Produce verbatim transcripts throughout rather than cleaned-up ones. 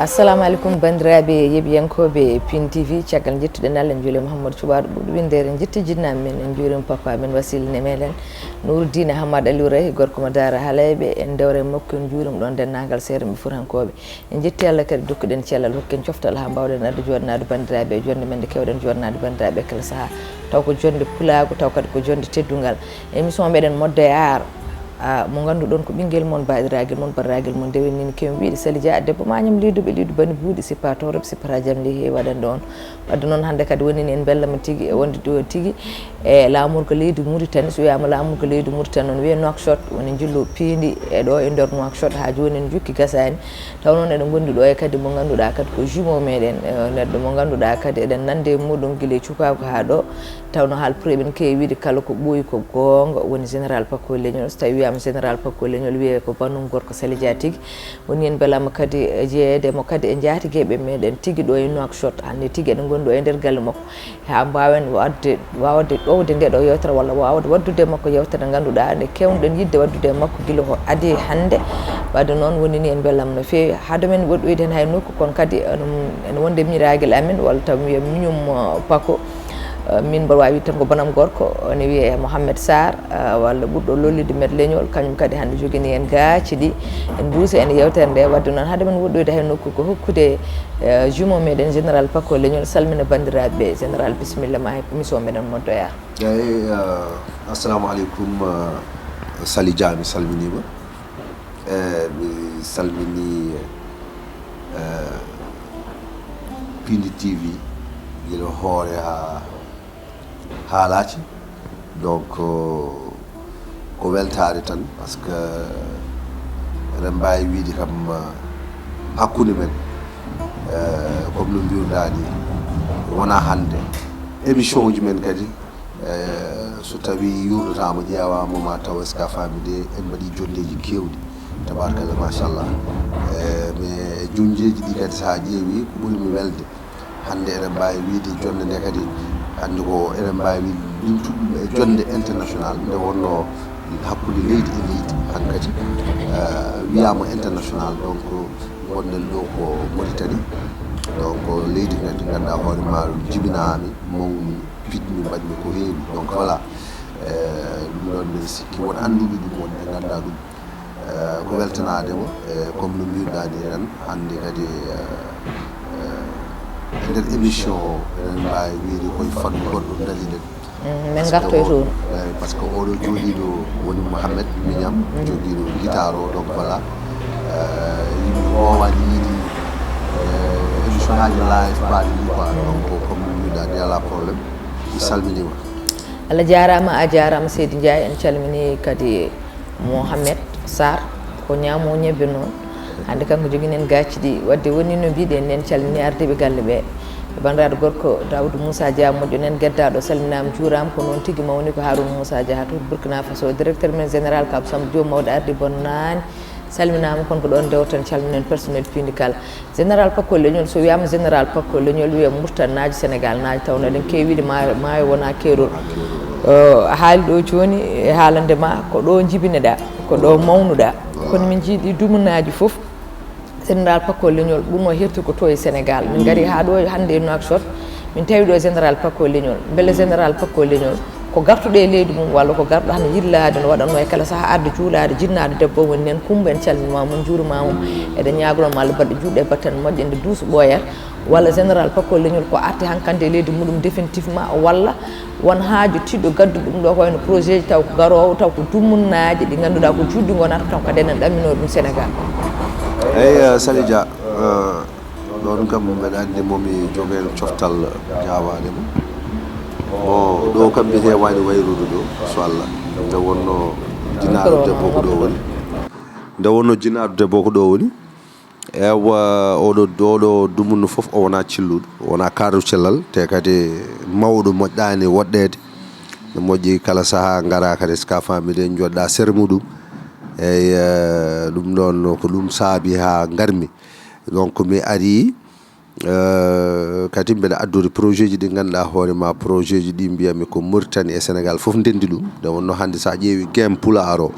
Assalamu aleykum, banndiraaɓe yeɓiyankooɓe Pin T V. Caggal jettuɗen Allah, en njuuli Mouhamadou Cuɓaaɗo ɓurɗo winndeere, en jetti jinnaaɓe men, en njuurima papa men, wasiila ne meɗen Nourou Dine Hamad Aliou Rahi, gorko mo Daara Halayɓe, en dewre makko, en njuurima ɗon denndaangal seerenɓe Fuutankooɓe. En jetti Allah kadi, dokkuɗen cellal, hokken coftal haa mbaawɗen arde jooɗanaade banndiraaɓe e jonnde men nde keewɗen jooɗanaade banndiraaɓe kala sahaa. Taw ko jonnde pulaagu, taw kadi ko jonnde teddungal. Émission meɗen Modde Aar, ah, mo ngannduɗon ko ɓinngel mon, baɗiragel mon, baɗiragel mon, ndewen ni no kewi wiide Sali Dia, debbo mañam liiduɓe, liidu bani buuɗi, sippa towroɓe, sippa jam li heewi waɗande on. Wadde noon hannde kadi woni ni en mbellama tigi e wonde ɗo tigi e laamorgo leydi Mauritanie. So wiyama laamorgo leydi Mauritanie noon wiye Nouakchott, woni njillu piindi e ɗo e nder Nouakchott, haa jooni en jukki gasani. Taw noon eɗen ngondi ɗo e kadi mo ngannduɗaa kadi ko jumeau meɗen, eh, neɗɗo mo ngannduɗaa kadi eɗen nande e muɗum gila e cukaagu haa ɗo. Taw no haal pour eɗen keewi wiide kala ko ɓooyi ko goonga, woni général Paco Leñol. So tawi wiyama général Paco Leñol wiye ko banum gorko Sali Dia tigi. Woni en mbelama kadi e jeeyede mo kadi e njaatigeɓe meɗen tigi ɗo e Nouakchott. Hannde tigi eɗen ngondi ɗo e nder galle makko. Haa mbaawen waɗde, waawde ɗowde nde ɗo yewtere walla waawde waɗdude e makko yewtere nde ngannduɗaa nde keewɗen yiɗde waɗdude e makko gila ko adii hannde. Wadde noon woni ni en mbelama no feewi. Hade men woɗɗoyde heen hay nokku, kono kadi ene, ene wonde miñiraagal amen walla taw mi wiya miñum, uh, Paco, uh, min mboɗo waawi wiide tan ko banam gorko, ene wiyee Mohamed Sarr, uh, walla ɓurɗo lollude Met Leñol, kañum kadi hannde jogini en gaaci ɗi en nduusa en yewtere nde. Wadde noon hade men woɗɗoyde heen nokku ko hokkude, uh, jumeau meɗen général Paco Leñol salmina banndiraaɓe ɓe. Général, bisimilla ma e émission meɗen Modde Aar. Eeyi, uh, assalamu aleykum, uh, Sali Dia, mi salminiima. Eh, mi salmini, eh, Pindi T V, gila hoore haa, haa laaci. Donc, ko weltaare tan, parce que eɗen mbaawi wiide kam, eh, hakkunde men, eh, comme no mbiruɗaa ni, wonaa hannde. Émission uji men kadi, Eh, so tawii yuurnotaama, ƴeewaama, ma taw est-ce que a faami de, en mbaɗii jonndeeji keewɗi, tabaarkalla, machallah. Eh, mais jonndeeji ɗi kadi, so a ƴeewii, ko ɓuri mi welde. Hannde eɗen mbaawi wiide jonnde nde kadi, hannde ko eɗen mbaawi limtude ɗum e jonnde international, nde wonnoo hakkunde leydi e leydi, hankadi, eh, wiyaama international, donc, ngonɗen ɗo ko Mauritanie, donc, leydi kadi ngannduɗaa hoore maaɗum jibinaami, mawni, piɗmi, mbaɗmi ko heewi. Donc, voilà. Eh, ɗum ɗoon mbiɗa sikki won annduɓe ɗum, won ɓe nganndaa ɗum. Eh, ko weltanaade mo, eh, comme no mbiruɗaa ni tan, hannde kadi, eh, eh, e nder émission o, eɗen mbaawi wiide koye fannu goɗɗo ndariɗen. Mm, min ngartoy toon. Eeyi, par ce que oɗo jooɗiiɗo woni Mouhamed Mignane, jogiiɗo guitare o, donc voilà. Eh, yimɓe mbaawaani yiide, eh, émission aji live mbaɗi ɗi quoi. Donc, comme no mbiruɗaa ni, alaa problème. Mi salminiima. Allah jaaraama, a jaaraama seydi Ndiaye. En calminii kadi Mohamed Sarr, ko ñaamo ñebbe noon. Hannde kanko jogini en gaaci ɗi. Wadde woni no mbiɗen ni, en calminii ardiiɓe galle ɓe. E banndiraaɗo gorko Daoudou Moussa Dia, moƴƴo nan geddaaɗo, salminaama, juuraama. Ko noon tigi mawni ko Harouna Moussa Dia to Burkina Faso, directeur men général Kabou Samba Diop, mawɗo ardi bonnaani. Salminaama, kono ko ɗoon ndewten, calminen personnel piindi kala. Général Paco Leñol, so wiyaama général Paco Leñol, wiya Murtannaajo, Sénégal naajo, taw no eɗen keewi wiide maayo, maayo wonaa keerol. Eh, a haali ɗo jooni e haalande ma, ko ɗo njibinoɗaa, ko ɗo mawnuɗaa. Kono min njii ɗi dumunaaji fof, général Paco Leñol ɓurno heertude ko to e Sénégal. Min ngari haa ɗo hannde e Nouakchott, min tawi ɗo général Paco Leñol. Mbele général Paco Leñol ko gartuɗo e leydi mum, walla ko garɗo hannde yillaade, no waɗatnoo e kala sahaa arde juulaade, jinnaɗo debbo woni nen Kumba, en calminii ma, mon njuuriima ma. Eɗen ñaagonoo ma Allah baɗɗo juuɗe e battane moƴƴe, nde duuso ɓooyata, walla général Paco Leñol ko arti hankante e leydi muɗum définitivement, walla won haaju tiiɗo gaddude ɗum ɗo, ko wayno projet ji, taw ko garoowo, taw ko dumunnaaji ɗi ngannduɗaa ko juutɗi ngonata, taw kadi enen ɗamminoo ɗum Sénégal? Eeyi, eh, Sali Dia, eh, ɗoon kam mbeɗa anndi mo mi jogee coftal jaabaade mo. Bon, ɗo kam mi heewaani wayrude ɗo, so Allah. Nde wonnoo jinaaɗo debbo ko ɗo woni. Nde wonnoo jinaaɗo debbo ko ɗo woni. Ewa, oɗo, oɗo dumunna fof o wonaa cilluɗo, o wonaa kaadru cellal, te kadi mawɗo moƴƴaani woɗɗeede. No moƴƴi kala sahaa ngara kadi, so ka faamide, njoɗɗa sere muɗum. Eyi, eh, ɗum ɗoon ko ɗum saabi haa ngarmi. Donc, mi ari, eh, kadi mbeɗa addude projet ji ɗi ngannduɗaa hoore ma, projet ji ɗi mbiyami ko Mauritanie e Sénégal fof ndenndi ɗum. Nde wonnoo hannde so a ƴeewi game pulaar o,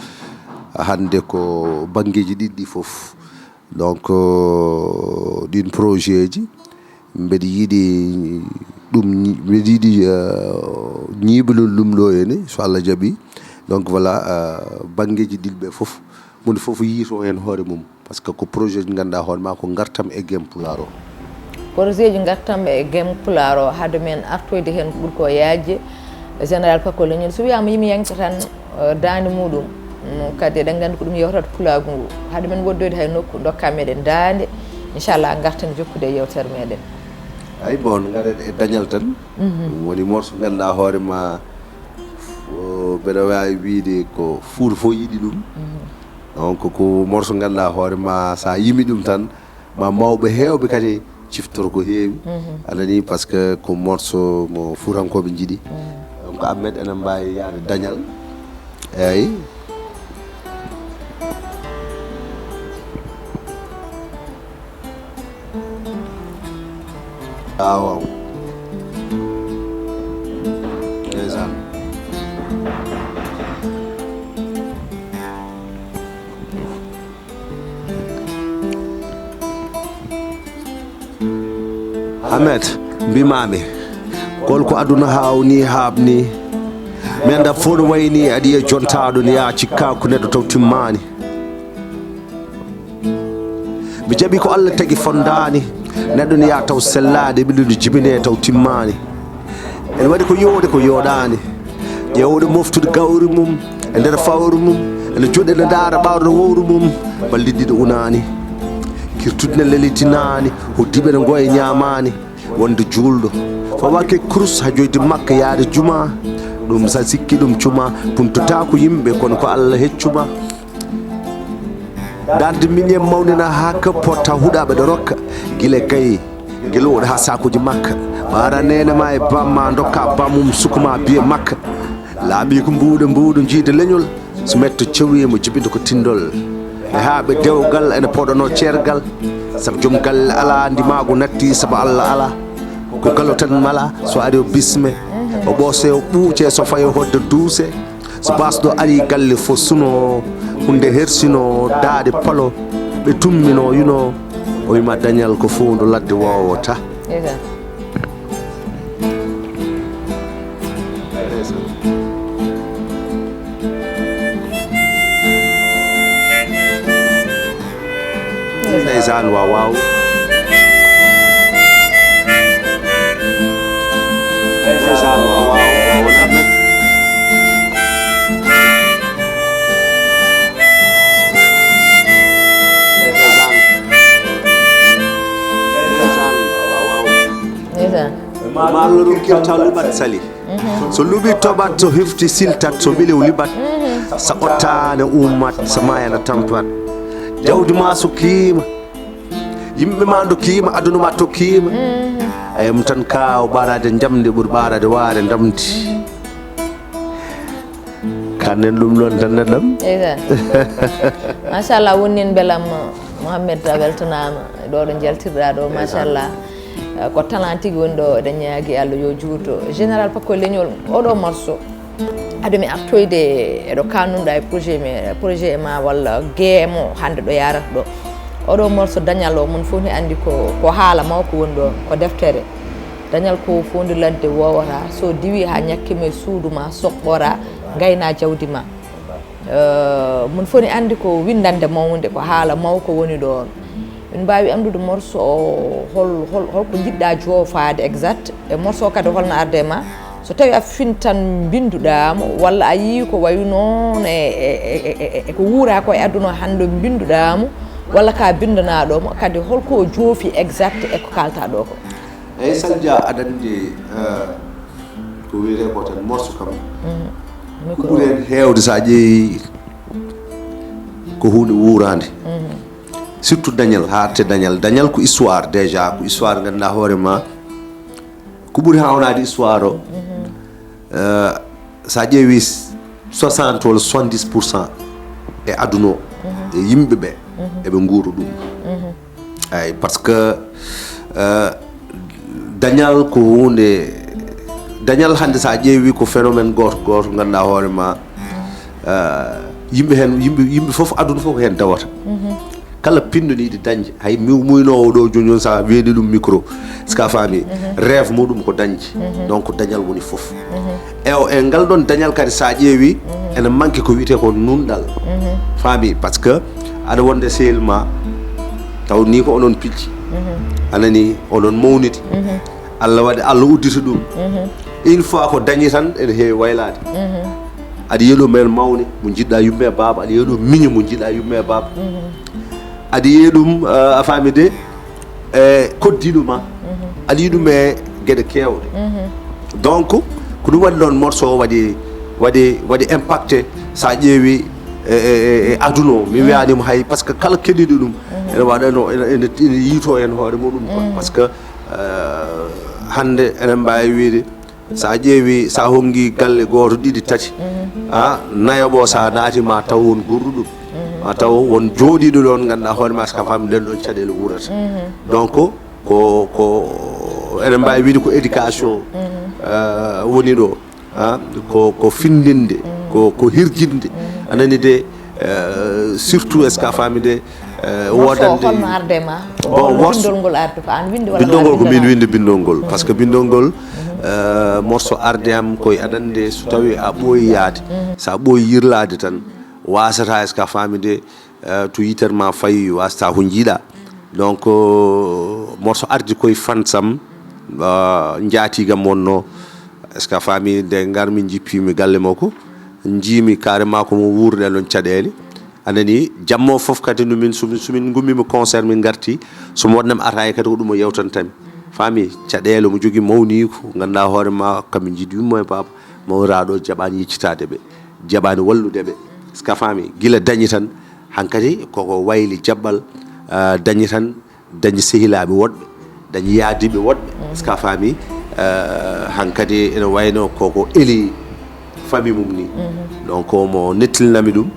hannde ko banngeeji ɗiɗi ɗi fof. Donc, euh, ɗin projet ji, mbeɗa yiɗi ɗum ñi-, mbeɗa yiɗi, euh, ñiiɓnol ɗum ɗo henne, so Allah jaɓi. Donc, voilà, euh, banngeeji ɗiɗi ɓe fof, moni fof yiito heen hoore mum. Parce que ko projet ji ngannduɗaa hoore ma ko ngartam e gem Pulaar o. Projet ji ngartam e gem Pulaar o, hade men artoyde heen ko ɓuri ko yaajde, Général Paco Leñol, so wiyaama yimi yangta tan, eh, daande muɗum, mm, kadi eɗen nganndi ko ɗum yewtata pulaagu ngu. Hade men woddoyde hay nokku, ndokka meɗen daande, inchallah, ngarten jokkude e yewtere meɗen. Ay, bon, ngaren e dañal tan. Mhm. Ɗum woni morceau ngannduɗaa hoore ma, o, mbeɗa waawi wiyde ko Fuuta fof yiɗi ɗum. Mhm. Donc, ko morceau ngannduɗaa hoore ma, so a yimi ɗum tan, ma mawɓe heewɓe kadi ciftoro ko heewi. Mhm. Anani, parce que ko morceau mo Fuutankooɓe njiɗi. Mhm. Donc, Ahmed, enen mbaawi yaade dañal. Eeyi. Ah, waaw. Ndeysaan. Ahmed, mbimaami, gol ko aduna haawni, haaɓni. Mi annda fof no wayni, aɗa yiya jontaaɗo ni, yaa cikkaa ko neɗɗo taw timmaani. Mi jaɓi ko Allah tagi fondaani, neɗɗo ne yaa taw sellaade, ɓiɗɗo ne jibine taw timmaani. Ene waɗi ko yooɗi ko yooɗaani. Ƴeewɗo moftude gawri mum, e nder fawru mum, ene juuɗe ne ndaara ɓawro wowru mum, balɗe ɗiɗi unaani. Kirtude ne lelitinaani, hoddiiɓe ne ngoya ñaamaani, wonde juulɗo. Fawake kurus haa joyde makka yaade juma, ɗum sa sikki ɗum cuma, puntotaako yimɓe kono ko Allah heccuma. Darde miñe mawnina haka potta huɗaɓe ɗo rokka. Gila gayi, gila woɗa ha sakuji makka. Ɓara nene ma e bamma dokka bamum sukuma biye makka. Laaɓi ko mbuɗo mbuɗo jiide leñol. So metto cewi mo jibinta ko tindol. E ha ɓe dewgal ene poɗono cergal. Sabu joom galle ala ndimago natti sabu Allah ala. Ko galo tan mala so ari o bisme. O ɓoose o ɓuuce so fayo hodde duuse. So basɗo ari galle fof suno, hunde hersino, daaɗe palo, ɓe tummino, yuno, o wima dañal ko fowndo ladde wowata. Ndeysaan. Ndeysaan, waaw, waaw. Ndeysaan, waaw, waaw. Ndeysaan. Ndeysaan. Ma Allah ɗum kirta luɓat sali. Mhm. So luɓi toɓat, so hefti siltat, so ɓilew liɓat. Mhm. Sa ottaane ummat, sa maayana tampat. Jawdi ma so kiima. Yimɓe ma ndokkima, aduna ma tokkima. Mhm. Ayam tan ka o ɓarade jamde ɓuri ɓarade waare ndamdi. Kannen ɗum noon tan neɗɗam. Ndeysaan. Machallah, wonnin belam Mohamed, a weltanaama. Ɗo ɗo njaltirɗa ɗo, ndeysaan, machallah. Eh, ko talent tigi woni ɗo, eɗen ñaagi Allah yo juuto. Général Paco Leñol, oɗo morceau. Ado mi artoyde eɗo kannuɗa e projet mi, projet ma walla geemo hannde ɗo yarata ɗo. Oɗo morceau dañal o, mon fof ne anndi ko, ko haala mawko woni ɗo, ko deftere. Dañal ko fowndi ladde wowata, so diwi ha ñakkima e suudu ma, soɓɓora, ngayna jawdi ma. Eh, mon fof ne anndi ko winndannde mawnde, ko haala mawko woni ɗoon. Min mbaawi anndude morceau o, hol, hol, holko njiɗɗa joofaade exact? E morceau o kadi holno arde ma? So tawi a fintan mbinduɗa mo, walla a yii ko wayi noon e, e, e, e, e ko wuura ko e aduna o hannde mbinduɗa mo, walla ka bindanaɗo mo, kadi holko o joofi exact e ko kalta ɗo ko? Eyyi, Saldia, aɗa anndi, eh, ko wiyetee ko tan morceau kam. Mhm. Ko ɓuri heen heewde so a ƴeewi ko huunde wuuraande. Mhm. Surtout dañal, haa arti dañal. Dañal ko histoire déjà, ko histoire ngannduɗaa hoore ma. Ko ɓuri haawnaade histoire o, mhm, eh, so a ƴeewi soixante walla soixante-dix pour cent e aduna o, mhm, e yimɓe ɓe, mhm, eɓe nguura ɗum. Mhm. Eyi, parce que, eh, dañal ko huunde, dañal hannde so a ƴeewi ko phénomène gooto, gooto ngannduɗaa hoore ma, mhm, eh, yimɓe heen, yimɓe, yimɓe fof, aduna fof ko heen dawata. Mhm. kala pinɗo ni iɗi dañde. Hay mi muynoowo ɗo jooni, on sa weeli ɗum micro, est-ce que a faami? Rêve muɗum ko dañde. Donc dañal woni fof. E o, e ngal ɗon dañal kadi, sa ƴeewi, ene manque ko wiyetee ko nunɗal. Faami? Parce que aɗa wonde sehil ma, taw ni ko onon pijji. Anani, onon mawnidi. Allah waɗi, Allah udditi ɗum. Une fois ko dañi tan, ene heewi waylaade. Aɗa yiya ɗum en mawni mo njiɗɗa yumma e baaba, aɗa yiya ɗum miñi mo njiɗɗa yumma e baaba. Aɗa yiya ɗum, eh, a faami de, e koddiiɗo ma. Aɗa yiya ɗum e geɗe keewɗe. Donc ko ɗum waɗi noon morceau o waɗi, waɗi, waɗi impacté, sa ƴeewi e, e, e, e aduna o. Mi wiyanima hay, parce que kala keɗiɗo ɗum ene waɗa no, ene, ene, ene yiito en hoore muɗum quoi. Parce que, eh, hannde eɗen mbaawi wiyde, sa ƴeewi, sa honngi galle gooto, ɗiɗi, tati, a nayaɓo, sa naati ma taw won gurɗo ɗum, ma taw won jooɗiiɗo ɗon, ngannduɗaa hoore ma, so kam faami nden ɗon caɗeele wuurata. Donc ko, ko eɗen mbaawi wiyde ko éducation, eh, woni ɗo. Ah, ko, ko findinde, ko, ko hirjinde. A nani de, eh, surtout, est-ce que a faami de, eh, morceau o woodande holno arde ma? Bon, morceau bindol ngol arde, ko an windi walla bindol ngol ko min windi bindol ngol? Parce que bindol ngol, eh, morceau arde am koye aɗa anndi, so tawi a ɓooyi yaade, so a ɓooyi yirlaade tan, wasata, est-ce que a faami de, eh, to yitere ma fayi, wasata ko jiiɗa. Donc, euh, morceau ardi koye fansam, euh, njaatigam wonno. Est-ce que a faami? Nde ngarmi, jippimi galle makko, njiimi carrément ko mo wuurɗe ɗon caɗeele. A nani, jamma o fof kadi no min, so min, so min ngummima concert, min ngarti, so mo waɗnam ataaya kadi ko ɗum o yewtantami. Faami? Caɗeele mo jogii mawniiko, ngannduɗaa hoore ma, kamɓe njiɗi yumma e baaba, mawraɗo jaɓaani yeccitaade ɓe, jaɓaani wallude ɓe. Est-ce que a faami? Gila dañi tan, hankadi koko wayli jaɓɓal, ah, dañi tan, dañi sehilaaɓe woɗɓe, dañi yaadiiɓe woɗɓe. Est-ce que a faami? Ah, hankadi ene wayno koko eli famille mum ni. Donc mo nettilinami ɗum.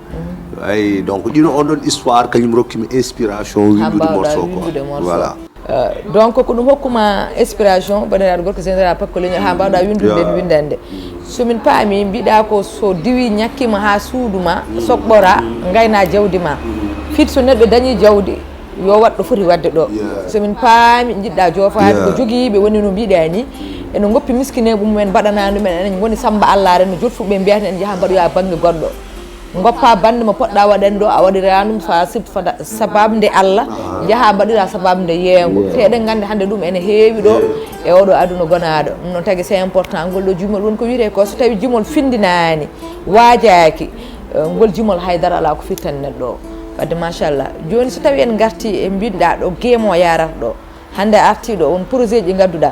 Ay, donc ɗino on ɗon histoire kañum rokkimi inspiration windude morceau quoi. Voilà. Euh, donc ko ɗum hokkuma inspiration, bandiraaɗo gorko général Pakko Leñol, haa mbawɗa windude nden windande. So min paami, mbiɗa ko so diwi ñakkima haa suudu ma soɓɓora, ngayna jawdi ma. Fit so neɗɗo dañi jawdi, yo waɗ ɗo foti waɗde ɗo. So min paami, jiɗɗa joofaade ko jogiiɓe woni no mbiɗa ni, ene ngoppi miskineeɓe mumen, mbaɗana ɗumen, enen ngoni Samba Allaare no jotfuɓe mbiyata, en njaha mbaɗoya bannge goɗɗo. Ngoppa bannde mo poɗɗa waɗande ɗo, a waɗira ɗum fa sib-, fada-, sababu nde Allah, njaha mbaɗira sababu nde yeengo. Te eɗen nganndi hannde ɗum ene heewi ɗo e oɗo aduna gonaaɗo. Ɗum noon tagi c'est important, ngol ɗo jimol woni ko wiyetee ko, so tawi jimol findinaani, waajaaki, eh, ngol jimol haydara alaa ko firtani neɗɗo o. Wadde machallah. Jooni so tawi en ngarti e mbiɗɗa ɗo geemo yarata ɗo, hannde artiiɗo on projet ji ngadduɗa.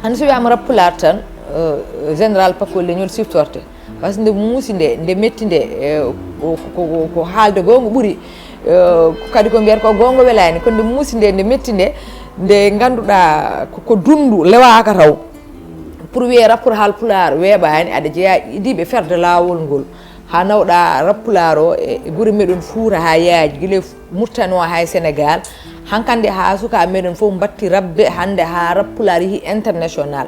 Hannde so wiyaama rap pulaar tan, eh, général Pakkol Leñol siftorte. Par ce que nde muusi nde, nde metti nde, e, ko, ko, ko, ko haalde goonga ɓuri, e, kadi ko mbiyata ko goonga welaani, kono nde muusi nde, nde metti nde, nde ngannduɗaa ko, ko dunndu lewaaka taw. Pour wiyee rap pour haal pulaar weeɓaani, aɗa jeyaa e idiiɓe ferde laawol ngol. Haa nawɗaa rap pulaar o e, e gure meɗen Fuuta haa yaaji, gila e Murtani o haa e Senegaal. Hankandi haa sukaaɓe meɗen fof mbatti rabbe, hannde haa rap pulaar yehi international.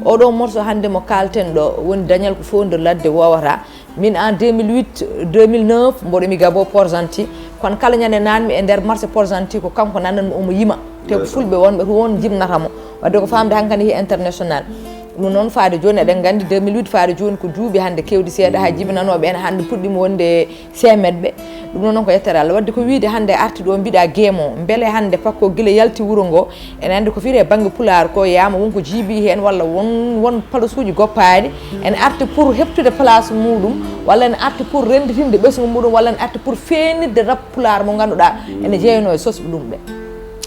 Oɗo morceau hannde mo kaalten ɗo woni dañal ko fof nder ladde wowata. Min en deux mille huit, deux mille neuf mboɗo mi Gabon Port-Gentil. Kono kala ñande nanmi e nder marché Port-Gentil ko kanko nananmi omo yima. Te ko fulɓe wonɓe toon jimnata mo. Wadde ko famde hankandi yehi international. Ɗum noon faade jooni eɗen nganndi deux mille huit faade jooni ko duuɓi hannde kewɗi seeɗa haa jibinanooɓe en hannde puɗɗiima wonde seemetɓe. Ɗum noon ko yettere Allah. Wadde ko wiyde hannde arti ɗo mbiɗa geemo. Mbele hannde Pakko gila yalti wuro ngo, ene anndi ko fiyetee bannge pulaar ko, yaama won ko jiibi heen walla won, won palasuuji goppaani. Ene arti pour heɓtude place muuɗum, walla ene arti pour rennditinde ɓesngu muuɗum, walla ene arti pour feeñnitde rap pulaar mo ngannduɗaa ene jeyanoo e sosɓe ɗum ɓe.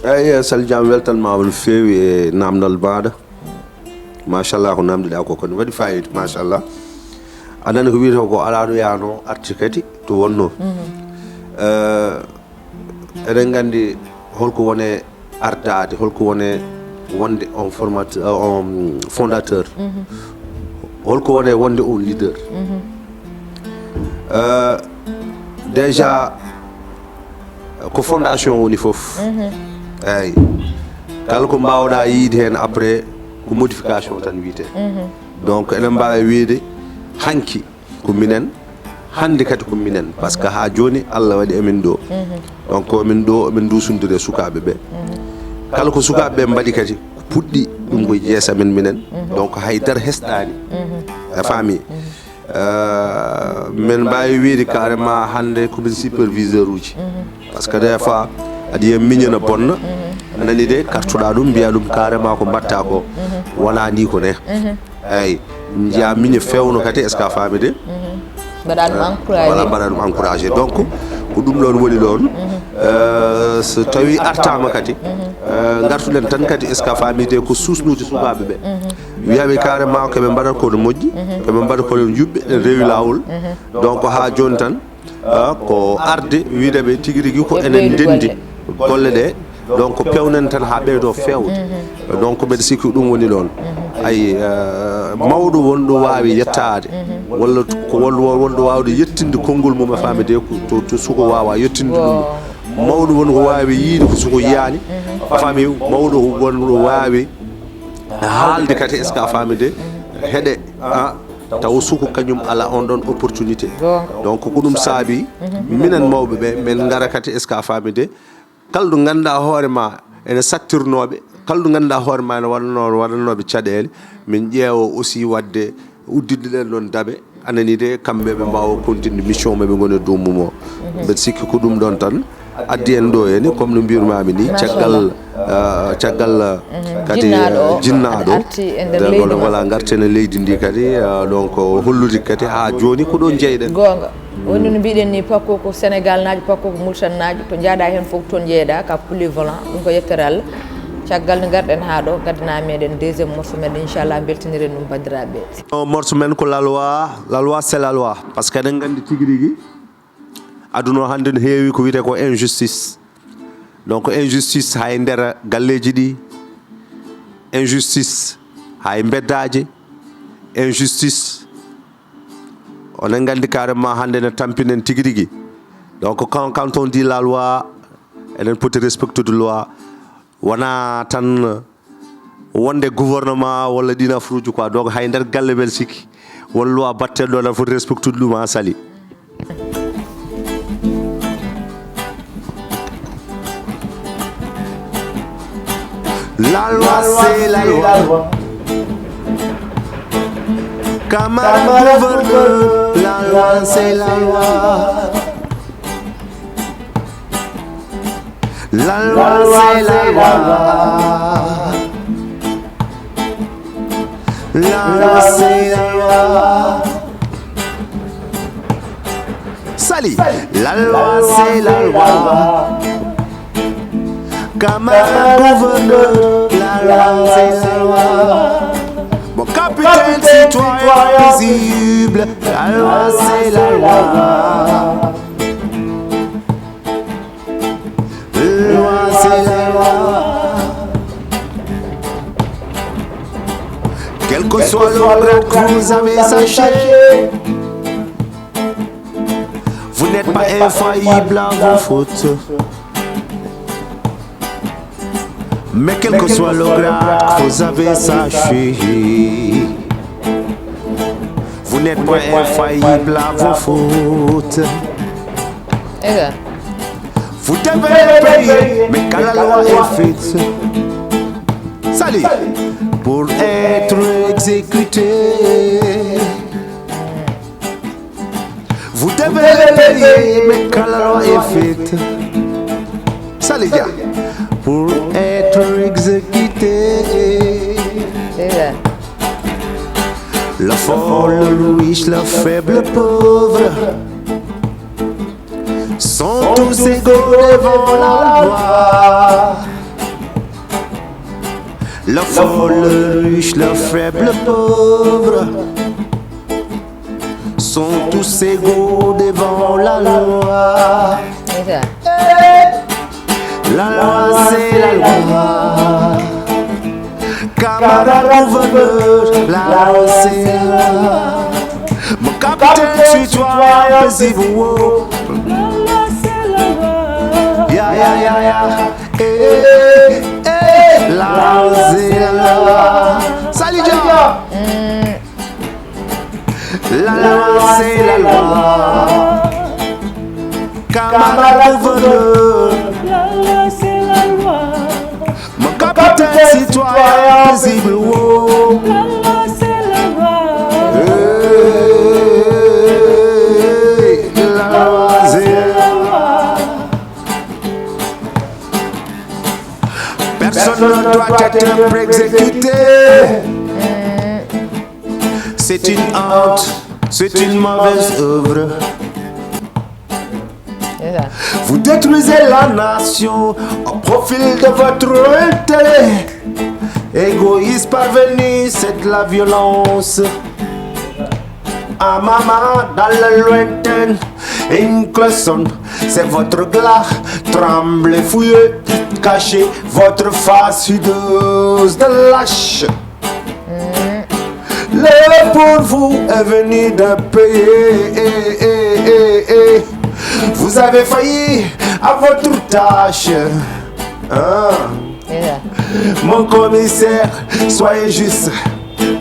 Eeyi, Sali Jam, weltanmaama no feewi e naamndal maaɗa. Machallah, ko naamndiɗaa ko, ko ne waɗi fayida, machallah. A nani ko wiyetee ko alaa ɗo yaano arti kadi to wonno. Eh, eɗen nganndi holko woni ardaade, holko woni wonde on formateur, on fondateur, holko woni wonde on leader. Eh, déjà, ko fondation woni fof. Eeyi. Kala ko mbaawɗaa yiyde heen après, ko modification tan wiyetee. Donc, eɗen mbaawi wiyde hanki ko minen Hannde kadi ko minen, par ce que haa jooni Allah waɗi emin ɗo. Donc min ɗo, min nduusondiri e sukaaɓe ɓe. Kala ko sukaaɓe ɓe mbaɗi kadi, ko puɗɗi ɗum ko yeeso men minen. Donc hay dara hesɗaani. A faami? Euh, min mbaawi wiide carrément hannde ko min superviseur uji. Par ce que des fois, aɗa yiya miño na bonna, a nani de, kartoɗa ɗum, mbiya ɗum carrément ko mbatta ko. Wona ni ko ne. Eyyi, njiya miño fewno kadi, est-ce que a faami de? Mbaɗa ɗum encouragé. Voilà, mbaɗa ɗum encouragé. Donc, ko ɗum ɗon woni ɗon. Euh, so tawi artama kadi, euh, ngartuɗen tan kadi, est-ce que a faami de, ko suusnude sukaaɓe ɓe. Wiyaɓe carrément ko ɓe mbaɗat ko no moƴƴi, ko ɓe mbaɗa ko no juɓɓe, ɗen rewi laawol. Donc, haa jooni tan, ah, ko arde wiide ɓe tigi rigi ko enen ndenndi golle ɗe. Donc, pewnen tan haa ɓeydo feewde. Donc, mbeɗa sikki ɗum woni ɗon. Ay, euh, mawɗo wonɗo waawi yettaade, walla ko wonɗo, wonɗo waawde yettinde konngol mum, a faami de, ko to, to suko waawa yettinde ɗum. Mawɗo won ko waawi yiide ko suko yiyaani. A faami, mawɗo wonɗo waawi haalde kadi, est-ce que a faami de? Heɗe, ah, taw suko kañum ala on ɗon opportunité. Donc, ko ɗum saabi, minen mawɓe ɓe, min ngara kadi, est-ce que a faami de? Kala ɗo ngannduɗaa hoore ma ene sattirnooɓe, kala ɗo ngannduɗaa hoore ma ene waɗanoo-, waɗanooɓe caɗeele, min ƴeewa aussi waɗde udditde ɗen ɗon daɓe, a nanii de, kamɓe ɓe mbaawa continude mission maɓɓe, ɓe ngona e dow mum o. Mbeɗa sikki ko ɗum ɗon tan addi en ɗo henne, comme no mbirmaami ni, caggal, ah, caggal, ah, kadi, jinnaaɗo ah, o jinnaaɗo, arti e nder leydi, voilà, ngarten e leydi ndi kadi, ah, donc hollude kadi haa jooni ko ɗo jeyɗen. Goonga. Woni no mbiɗen ni, pakko ko Sénégal naajo, pakko ko Mauritanie naajo, to njaaɗa heen fof toon njeeyɗa, ka polyvalent, ɗum ko yettere Allah. Caggal nde ngarɗen haa ɗo, ngaddana meɗen deuxième morceau meɗen, inchallah, mbeltaniren ɗum banndiraaɓe. O morceau men ko la loi, la loi c'est la loi. Par ce que eɗen nganndi tigi rigi, aduna o hannde no heewi ko wiyetee ko injustice. Donc injustice hay nder galleeji ɗi, injustice hay mbeddaaji, injustice. Oɗon nganndi carrément hannde no tampinen tigi rigi. Donc, quand, quand on dit la loi, eɗen poti respectude loi. Wona tan wonde gouvernement walla ɗiin affaire uji quoi. Donc, hay nder galle mbeɗa sikki won loi batteɗo ɗo, aɗa foti respectude ɗum, a sali. La loi, c'est la loi. Camarade gouverneur, la loi, c'est la loi. La loi, c'est la loi. La loi, c'est la loi. Sali, la loi, c'est la loi. Camarade gouverneur, la loi, c'est la loi. Mon capitaine citoyen paisible, la loi, c'est la loi. Loi, c'est la loi. Quel que soit le grade que vous avez, sachez, vous n'êtes pas infaillible à vos fautes. Mais quel que soit le grade que vous avez, sachez, vous n'êtes pas infaillible à vos fautes. Egaa. Vous devez le payer, mais quand la loi est faite, sali, pour être exécuté. Vous devez le payer, mais quand la loi est faite, sali dia, pour être exécuté. Egaa. Le fort, le riche, le faible, le pauvre sont tous égaux devant la loi. Le fort, le riche, le faible, le pauvre sont tous égaux devant la loi. Egaa. La loi, c'est la loi. Camarade gouverneur, la loi, c'est la loi. Mon capitaine citoyen paisible, oh. La loi, c'est la loi. Ya, ya, ya, ya. Eh, eh, la loi, c'est la loi. Sali dia. La loi, c'est la loi. Camarade gouverneur, La loi, c'est la loi. Mon capitaine citoyen paisible, oh. La loi, c'est la loi. Hey, la loi, c'est la loi. Personne ne doit être exécuté. C'est une honte, c'est une mauvaise œuvre. Vous détruisez la nation au profit de votre intérêt. Égoïste parvenu, c'est de la violence. Ah maman, dans le lointain, une cloche sonne, c'est votre glas. Tremblez, fouillez, cachez votre face hideuse de lâche. L'heure pour vous est venue de payer. Vous avez failli à votre tâche. Hein? Mon commissaire, soyez juste.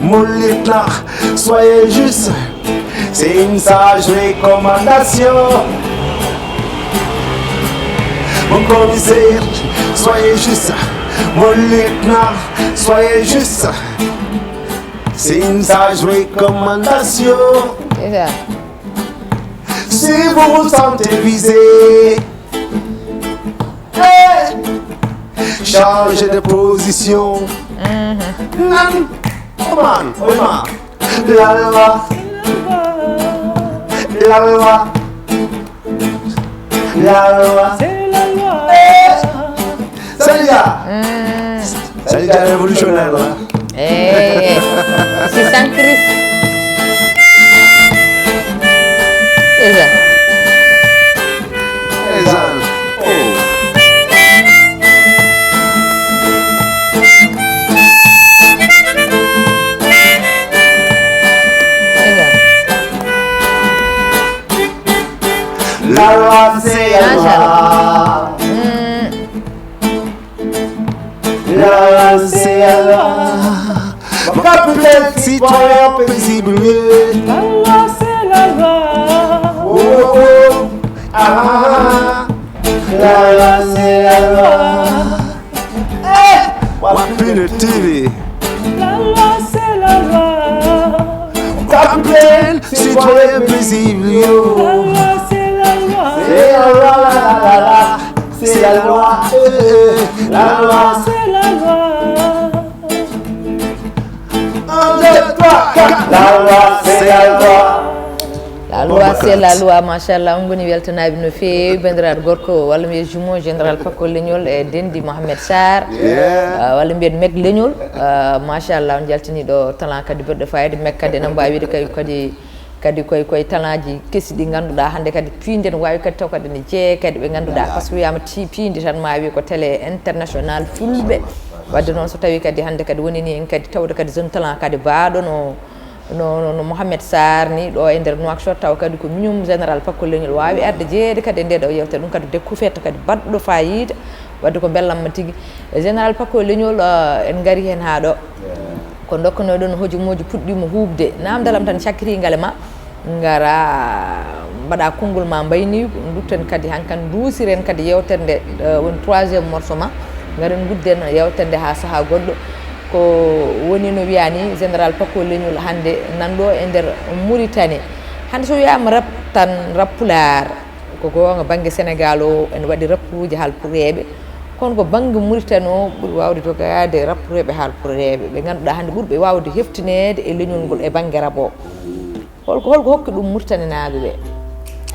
Mon lieutenant, soyez juste. C'est une sage recommandation. Mon commissaire, soyez juste. Mon lieutenant, soyez juste. C'est une sage recommandation. C'est ça. Si vous vous sentez visé, hey, changez de position. Nan, oh man, oh man. La loi, la loi, la loi. C'est la loi. Hey, Saliya. Saliya révolutionnaire la. Eh, c'est Sankris. C'est ça. Ndeysaan. Oh. C'est ça. La loi, c'est la loi. La loi, c'est la loi. Mon capitaine citoyen paisible. La loi, c'est la loi. Oh, oh, ah. La loi, c'est la loi. Hey! Wapine T V. La loi, c'est la loi. Capitaine citoyen paisible, yo. La loi, c'est la loi. C'est la loi, la, la, la, la. C'est la loi, eh, eh, la loi. C'est la loi. Un, deux, trois, quatre. La loi, c'est la loi. La loi, c'est la loi, machallah. On ngoni weltanaaɓe no feewi, banndiraaɗo gorko, walla mbiyen jumeau, général Paco Leñol e denndi Mohamed Sarr. Yeah. Ah, walla mbiyen Meg Leñol. Ah, machallah, on njaltini ɗo talent kadi baɗɗo fayida. Meg kadi ene mbaawi wiide kadi, kadi, kadi koye, koye talent ji kesi ɗi ngannduɗaa hannde kadi piinde no waawi kadi taw kadi ne jeeya kadi ɓe ngannduɗaa. Par ce que wiyaama ti-, piindi tan ma wiye ko télé international fulɓe. Wadde noon so tawii kadi hannde kadi woni ni en kadi tawde kadi jeune talent kadi baaɗo no, no, no, no Mohamed Sarr ni ɗo e nder Nouakchott, taw kadi ko miñum général Paco Leñol waawi arde jeeyde kadi e nde ɗo yewtere. Ɗum kadi découverte kadi baɗɗo fayida. Wadde ko mbellamma tigi. Général Paco Leñol, eh, en ngari heen haa ɗo. Ko ndokkonoɗon hojomooji puɗɗiima huuɓde. Naamndal am tan cakkitii ngale ma. Ngara mbaɗa konngol ma mbayni, dutten kadi hankan nduusiren kadi yewtere nde, eh, woni troisième morceau ma. Ngaren ngudden yewtere nde haa sahaa goɗɗo. Ko woni no wiyaa ni, général Paco Leñol hannde nan ɗo e nder Mauritanie. Hannde so wiyaama rap tan, rap pulaar, ko goonga bannge Sénégal o ene waɗi rappuuji haalpureeɓe. Kono ko bannge Mauritanie o ɓuri waawde jogaade rappureeɓe haalpureeɓe. Ɓe ngannduɗaa hannde ɓurɓe waawde heftineede e leñol ngol e bannge rap o. Holko, holko hokki ɗum Mauritanienaaɓe ɓe?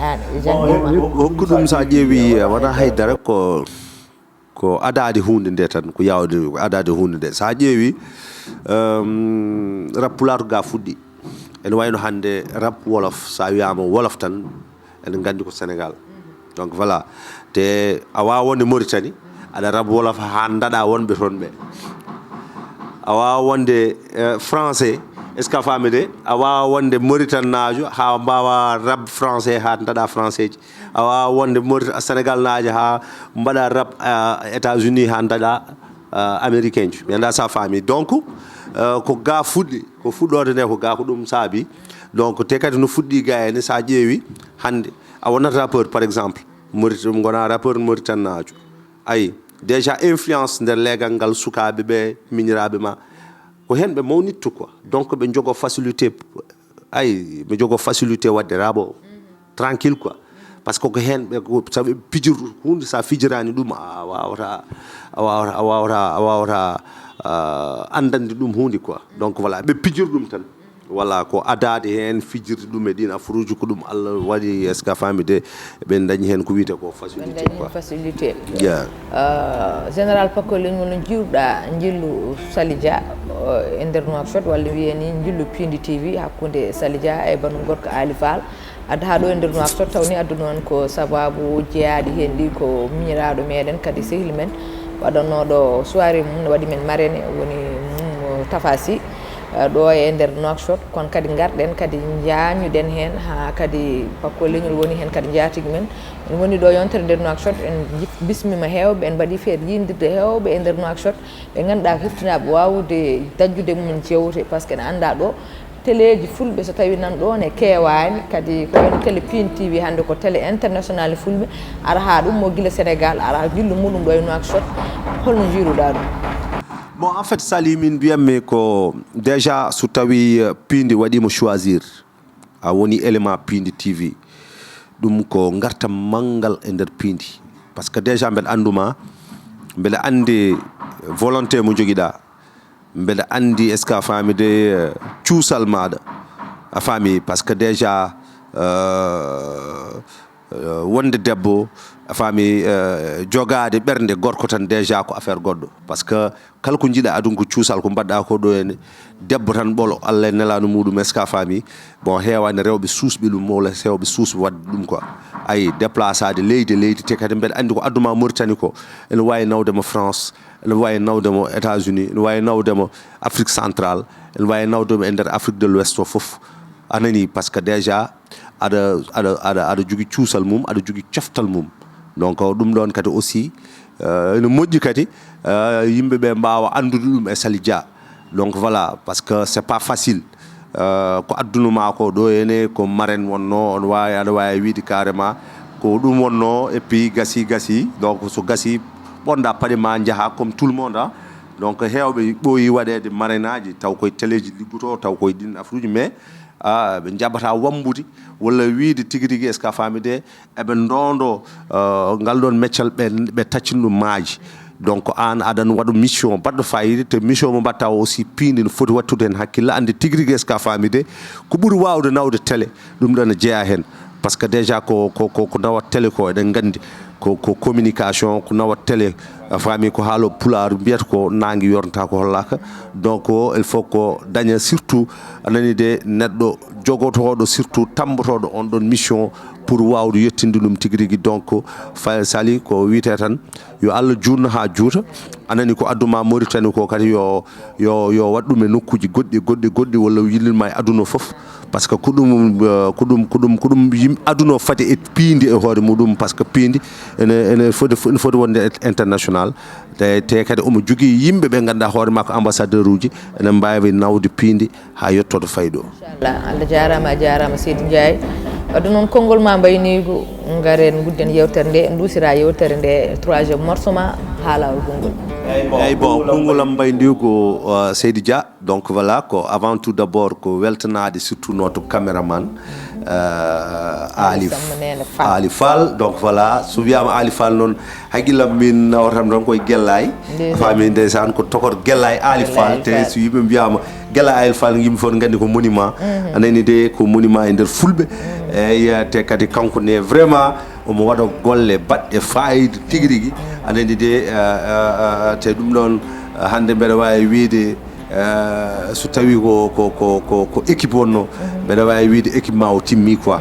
Aan, e jannde ma. Hokku ɗum so a ƴeewi wona haydara ko, ko adaade huunde nde tan, ko yaawde adaade huunde nde. So a ƴeewi, um, rap pulaar ko ga fuɗɗi. Ene wayno hannde rap wolof, so a wiyaama wolof tan, ene nganndi ko Sénégal. Donc voilà. Te a waawa wonde Mauritanie, aɗa rap wolof haa ndaɗa wonɓe toon ɓe. A waawa wonde, eh, français, est-ce que a faami de? A waawa wonde Mauritannaajo haa mbaawa rap français haa ndaɗa français ji. A waawa wonde Maurit-, Sénégalnaajo haa mbaɗa rap, eh, États-Unis haa ndaɗa, eh, américain ji. Mi anndaa so a faami. Donc, eh, ko ga fuɗɗi, ko fuɗɗoode nde ko ga ko ɗum saabi. Donc, te kadi no fuɗɗi ga ene, so a ƴeewi hannde, a wonat rappeur, par exemple. Maurit- ɓe ngonaa rappeur mauritannaajo. Ayi, déjà influence nder leegal ngal, sukaaɓe ɓe, miñiraaɓe ma, ko heen ɓe mawnittu quoi. Donc ɓe njogo facilité, ayi, ɓe njogo facilité waɗde rabo tranquille quoi. Parce que ko heen ɓe ko- sabu pijir huunde, sa fijiraani ɗum a wawata a wawata a wawata a wawata ah, anndande ɗum huunde quoi. Donc voilà, ɓe pijir ɗum tan. Voilà, ko adaade heen fijirde ɗum e ɗiin afruuji, ko ɗum Allah waɗi, est-ce que a faami de? Ɓe ndañi heen ko wiyetee ko facilité quoi. Facilité. Yeah. Uh, général Paco Leñol, no jiiruɗa njillu Sali Dia uh, e nder Nouakchott, walla wiyee ni njillu Piindi T V hakkunde Sali Dia e banndum gorko Aali Faal? Adda haa ɗo e nder Nouakchott, taw ni adduno on ko sababu jeyaaɗi heen ɗi ko miñiraaɗo meɗen, kadi sehil men, waɗanooɗo soirée mum, no waɗi men marraine, woni mum Tafa Sy, uh, ɗo e nder Nouakchott. Kono kadi ngarɗen kadi njaañuɗen heen, haa kadi Paco Leñol woni heen kadi njaatigi men. En woni ɗo yontere nder Nouakchott, en jif- bismima heewɓe, en mbaɗi feet yindirde heewɓe e nder Nouakchott, ɓe ngannduɗaa ko heftinaaɓe waawude dajjude mumen jeewte, par ce que ene anndaa ɗo teleeji fulɓe, so tawi nan ɗo ne keewaani, kadi ko wayno télé Piindi T V hannde ko télé international e fulɓe, ara haa ɗum mo gila Sénégal, ara haa njillu muɗum ɗo e Nouakchott. Holno njiiruɗaa ɗum? Bon, en fait, Sali, min mbiyatmi ko déjà so tawi euh, Piindi waɗiima choisir, a woni élément Piindi T V, ɗum ko ngartam manngal e nder Piindi. Parce que déjà mbeɗa annduma, mbeɗa anndi volonté mo njogiɗa, mbeɗa anndi, est-ce que a faami de, euh, cuusal maɗa, a faami? Parce que déjà euh, euh, wonde debbo, a faami, euh, jogaade ɓernde gorko tan déjà ko affaire goɗɗo. Parce que kala ko njiɗa aduna ko cuusal, ko mbaɗɗa ko ɗo henne, debbo tan ɓolo, Allah e nelaɗo muɗum, est-ce que a faami? Bon, heewaani rewɓe suusɓe ɗum, walla rewɓe suusɓe waɗde ɗum quoi. Ayi, déplaçaade leydi e leydi, te kadi mbeɗa anndi ko adduma Mauritanie ko, ene waawi nawde mo France, ene waawi nawde mo États-Unis, ene waawi nawde mo Afrique centrale, ene waawi nawde mo e nder Afrique de l'Ouest o fof. A nani, parce que déjà aɗa aɗa aɗa aɗa jogii cuusal mum, aɗa jogii coftal mum. Donc ɗum ɗoon kadi aussi, euh, ene moƴƴi kadi, euh, yimɓe ɓe mbaawa anndude ɗum e Sali Dia. Donc voilà, parce que c'est pas facile. Euh, ko addunu ma ko ɗo henne, ko marraine wonno, on waawi, aɗa waawi wiide carrément ko ɗum wonno, et puis gasi, gasi. Donc so gasi, ɓonda paɗe ma, njaha comme tout le monde, ah. Donc heewɓe ɓooyi waɗeede marrainage, taw koye téléji liggoto, taw koye ɗin afruuji, mais ah, ɓe njaɓata wambude walla wiide tigi rigi, est-ce que a faami de, eɓe ndondo, euh, ngal ɗon meccal, ɓe ɓe taccina ɗum maaji. Donc aan aɗan waɗa mission baɗɗo fayida, te mission mo mbaɗta o aussi, Piindi no foti wattude heen hakkille, anndi tigi rigi, est-ce que a faami de, ko ɓuri waawde nawde télé, ɗum ɗon ne jeyaa heen. Parce que déjà ko ko ko ko ndawat télé ko, eɗen nganndi ko ko communication, ko nawat télé, a faami, ko haalo pulaar mbiyata ko naange yornata ko hollaaka. Donc il faut ko daña surtout, a nani de, neɗɗo jogotooɗo, surtout tammbotooɗo on ɗon mission pour waawde yettinde ɗum tigi rigi. Donc fa- Sali, ko wiyetee tan yo Allah juutno haa juuta. A nani, ko adduma Mauritanie ko kadi yo yo yo waɗ ɗum e nokkuuji goɗɗi goɗɗi goɗɗi, walla yillinma e aduna o fof. Parce que ko ɗum euh, ko ɗum ko ɗum ko ɗum yim aduna o fati e Piindi e hoore muɗum. Parce que Piindi ene ene foti ene foti wonde international. Te te kadi omo jogii yimɓe ɓe ngannduɗaa hoore makko ambassadeur uji, ene mbaawi nawde Piindi haa yettoto fayɗo. Inchallah, Allah jaaraama, a jaaraama Seydi Ndiaye. Wadde noon, konngol ma mbayniigu, ngaren ngudden yewtere nde, nduusira yewtere nde, troisième morceau ma, haalawol konngol. Eyyi, bon, konngol am mbayniigu, euh, Seydi Dia. Donc voilà, ko avant tout d'abord ko weltanaade surtout notre caméraman, euh, Ali Samba Neene Fall. Ali Fall. Donc voilà, so wiyaama Ali Fall noon, hakkillam min nawata tan koye Gellaay. Ndeysaan. Faami, ndeysaan, ko tokor Gellaay Ali Gellaay Fall. Ali Te Fall. so yimɓe mbiyaama Gellaay Ali Fall, yimɓe fof nganndi ko monument. A nani de, ko monument e nder fulɓe. Eyyi, te kadi kanko ne vraiment omo waɗa golle baɗɗe fayida tigi rigi. A nani de, euh, euh, euh, te ɗum ɗoon, euh, hannde mbeɗa waawi wiide, euh, so tawi ko ko ko ko ko équipe wonno, mbeɗa waawi wiide équipe ma o timmi quoi.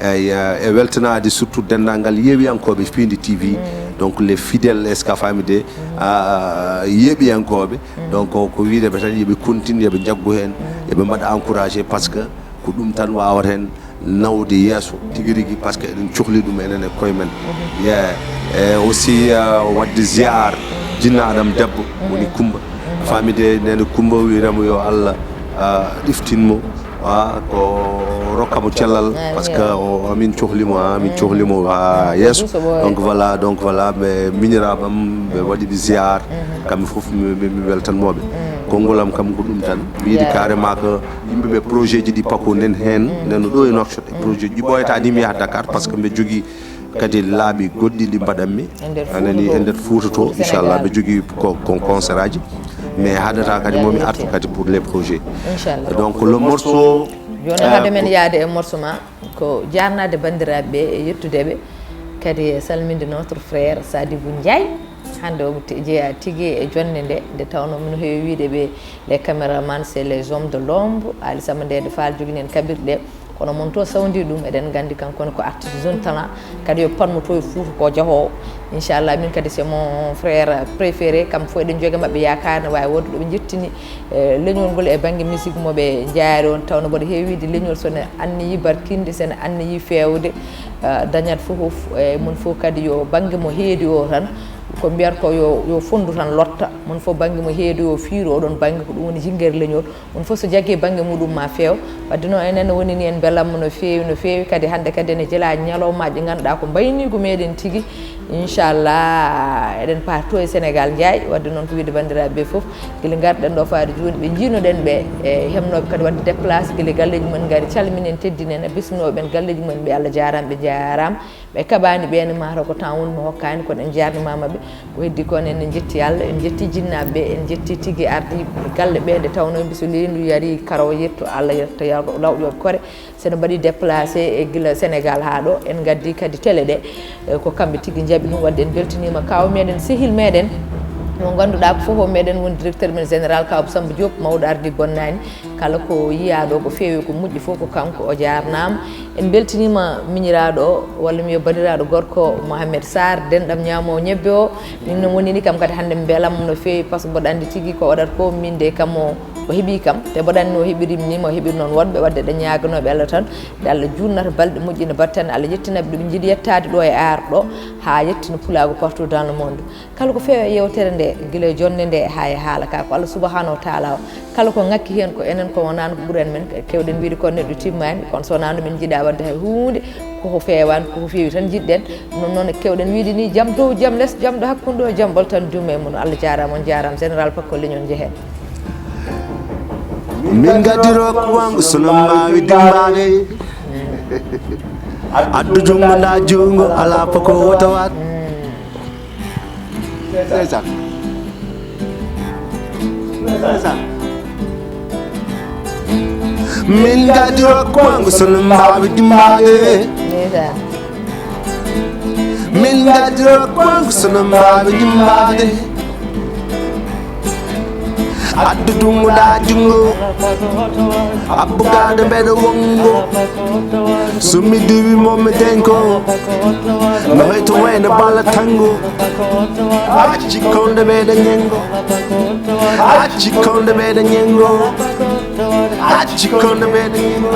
Eyyi, euh, e weltanaade surtout denndaangal yeewiyankooɓe Piindi T V. Donc les fidèles, est-ce que a faami de, euh, yeeɓiyankooɓe. Donc ko wiide ɓe tan, yoɓe continue, yoɓe njaggu heen, yoɓe mbaɗa encouragé, parce que ko ɗum tan waawata heen nawde yeeso tigi rigi, parce que eɗen cohli ɗum enen e koye men. Yeah. E aussi, euh, waɗde ziar jinnaaɗam debbo woni Kumba. Faami de, Neene Kumba, wiyanam yo Allah, euh, ɗiftin mo. Ah, ko rokka mo cellal, par ce que o amin cohlimo ha min cohlimo ha yesso. Donc voilà, donc voilà, ɓe miñiraɓam ɓe waɗi ɓe ziar, kamɓe foof mi weltanmoɓe. Konngol am kam ko ɗum tan, wiide carrément que yimɓeɓe projet ji ɗi pako nden hen, nden no ɗo e Nouakchott, projet ji ɗi ɓooyata ni mi yaha Dakar, par ce que mbe jogui kadi laabi goɗɗi ɗi mbaɗanmi, anani e nder Fouta to, inchallah mbe jogui ko concert aji, mais haɗata kadi momi artu kadi pour les projets. Donc le morceau, joni haade men yaade e morceau ma, ko jarnade bandiraɓe ɓe e yettudeɓe, kadi e salminde notre frère Sadibou Ndiaye. Hande omo jeeya tigi e jonde nde, nde tawno mino heewi wiide ɓe les caméramans c'est les hommes de l'ombre. Ali Samba Ndede Fall jogini en kaɓirɗe, kono mon to sawdi ɗum eɗen gandi kankone ko artiste jeune talent, kadi yo panno to e Fouta ko jahoowo. Inchallah min kadi c'est mon frère préféré, kam fof eɗen jogi maɓɓe yakar ne wawi wonde ɗoɓe jettini leñol ngol e banggue musique moɓe jeeya ɗon, tawno mboɗo heewi wiide leñol sone anniyi barkinde, sene anniyi fewde, dañat fof e mon fof kadi yo banggue mo heedi o tan, ko mbiyata ko yo yo fondu tan lotta, mon fof banggue mo heedi o fiiru oɗon banggue, ko ɗum woni jinguere leñol. On fof so jaggi banggue muɗum ma feew. Wadde noon enen woni ni en belamma no feewi no feewi, kadi hande kadi ene jeela ñalawmaji ɗi ganduɗa ko mbaynigu meɗen tigui. Inchallah eɗen paati to e Sénégal Ndiaye. Wadde noon ko wiide bandiraɓe ɓe foof, guila garɗen ɗo faade joni ɓe jiinoɗen ɓe e hemnoɓe kadi wadde déplacé guila galleji mumen gaari, calminen teddinen bisminoɓe ɓen galleji mumen ɓe, Allah jarama ɓe jarama. Ɓe kaɓani ɓene mataw ko temps woni mo hokkani, kono en jarnimamaɓe. Ko heddi kon en jetti Allah, en jetti jinnaɓe ɓe, en jetti tigui ardiɓe galle ɓe nde tawno mbi so leydi ndi yari karaw yetto Allah yetta lawƴoɓe koore. Seno mbaɗi déplacé e guila Sénégal ha ɗo, en gaddi kadi télé ɗe. Ko kamɓe tigui jaaɓi ɗum, wadde en beltanima kaw meɗen sehil meɗen mo ganduɗa ko fof o meɗen woni directeur men général kaw Samba Diop, mawɗo ardi bonnani. Kala ko yiya ɗo ko feewi ko moƴƴi fof ko kanko, o jarnama. En beltinima miñiraɗo o walla mi wiya bandiraɗo gorko Mohamed Sarr, denɗam ñamowo ñebbe o. Min noon woni ni kam kadi hande mi beelamma no feewi par ce que mboɗo andi tigui ko waɗata ko min de kam o o heeɓi kam, te mboɗo andi no o heeɓirimi ni mo heeɓiri noon woɗɓe, wadde ɗe ñaganoɓe Allah tan, nde Allah junnata balɗe moƴƴina battane, Allah yettinaɓe ɗum jiiɗi yettade ɗo e ar ɗo ha yettina pulagu partout dans le monde. Kala ko feewi e yewtere nde, gila e jonde nde haa e haala ka, ko Allah subahanahu wa taala o. Kala ko ŋakki heen ko enen, ko wonano ko ɓuren men, kewɗen wiide ko neɗɗo timmani, kono so wonano min jiiɗa wadde hay huunde, koko feewani, koko feewi tan jiɗɗen. Ɗum noon kewɗen wiide ni, jam dow, jam les, jam ɗo hakkunde o, jam ɓoltan juume mum. Allah jarama, on jarama, général Paco leñol jehe. Min gaddi rokkuwangu sona mbawi dimbade. Addu jungo nda jungo ala poko wota wat. Ndeysaan. Ndeysaan. Min gaddi rokkuwangu sona mbawi dimbade. Min gaddi rokkuwangu sona mbawi dimbade. Addu dungo da jungo. Abbugaɗo mbeɗo wongo. Sumi diwi mo mi denko. No hoyto wayno bala tango. Acci konde mbeɗo ñengo. Acci konde mbeɗo ñengo. Acci konde mbeɗo ñengo.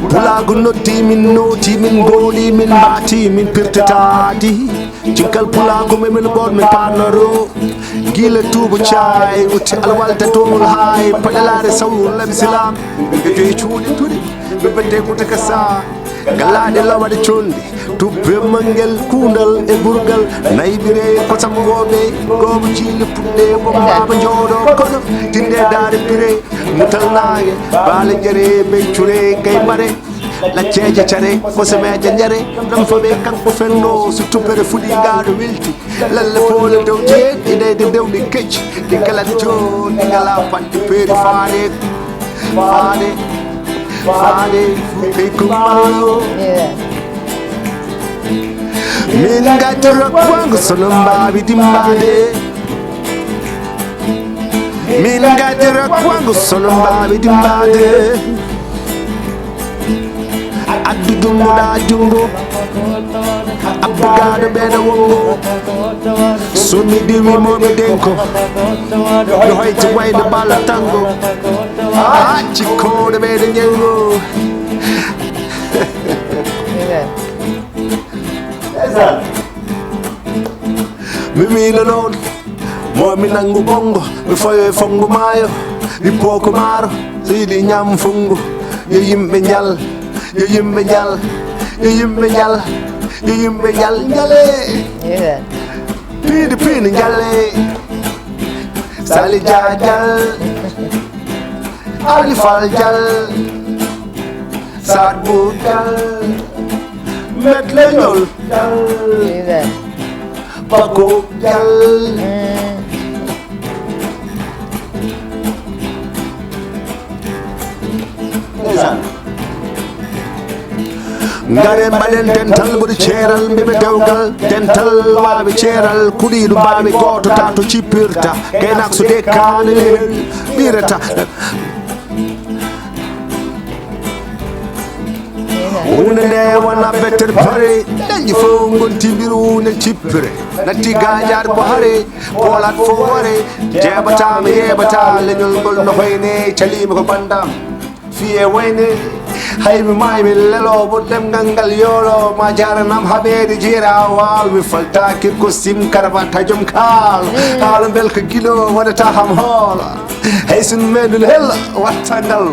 Pulaagu noddi min, nooti min, ngooli min, mbaati min, pirtitaadi. Ciggal pulaagu memen goon min paanaro. Gila tuuba caay, utti alwalta dool haay, paɗalaare sawru lam silaam. Ɓe joyi cuuɗi turi, ɓe ɓedde kuta ka saa. Galaade lawaɗe conde, tubbe mangel, kuundal e burgal. Nayi ɓire kosam gooɓe, gooɓe jiile puɗɗe, ko mbaaba jooɗo kono. Tinde daare pire, mutal naange, baale jere, beccure, kay mbare. Lacceeje care, kosemeeje njare, ɗam faɓe kanko fenno, so tuppere fuɗi gaano welti. Lalle poole dow jeen, inayde dewɗe kecci, ɗi kala ɗi jooni, ɗi ngala fadde peeri faade, faade, faade, kay kummaalo. Min gaddi rokkuwango sono mbaawi dimbaade. Min gaddi rokkuwango sono mbaawi dimbaade. Addu jungo da jungo. Abbugaɗo ɓeɗo wongo. Somi diwi momi denko. No hoyti wayno bala tango. Acci koɗo ɓeɗo ñengo. Mi wino noon. Momi nangu bongo. Mi fayo e fongo maayo. Ippo ko maaro, so yiɗi ñam funngu, yo yimɓe njal, yo yimɓe njal, yo yimɓe njal, yo yimɓe njal, njale. Piidi piidi njale. Sali Jajal, Ali Fal Jal, Saad Bou Jal, Met Leñol Jal, Bako Jal. Ndeysaan. Ngare mbaɗen dental ɓuri ceeral, mbiɓe dewgal dental waɓe ceeral, kuɗiiɗo mbaami gooto ta to cippirta, gaynaako so deekaani leyel ɓirata. Hunde nde wona bettere pare, dañƴi fof ngonti mbiru ne cippire, natti gaajaade ko hare, boolat fof ware, jeeɓata mi yeeɓata, leñol ngol no hoyne, caliimi ko banndam. Fiye wayne, hay mi maay mi leloowo ɗemngal ngal yoolo, ma jaranam haɓeede jeera waal, mi faltaaki ko sim karabat ha jom kaal, haala mbel ko gilo waɗata ham hoola, hay sun mendun hella watta ngal.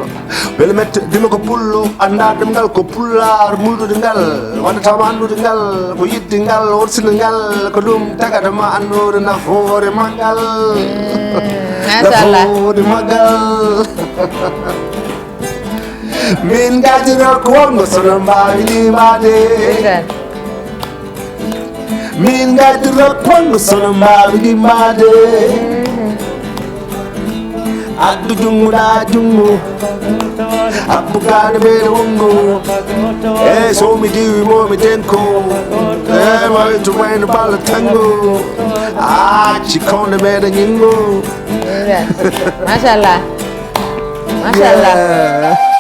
Wele mette dima ko pullo, annda ɗemngal ko pullar, muldude ngal, waɗata ma anndude ngal, ko yidde ngal, worsinde ngal, ko ɗum tagata ma anndude nafoore maggal. Machallah. Nafoore maggal. Min gaddi rok wongo sono mbaawi limaade. Ndeysaan. Min gaddi rok wongo sono mbaawi limaade. Addu junngo ɗa junngo. Abbu gaɗo ɓeɗo wongo. E so mi diwi mo mi denko. E mawtu mayno balla tango. Acci kono ɓeɗo ñingo. Ndeysaan. Machallah. Machallah. Yeah.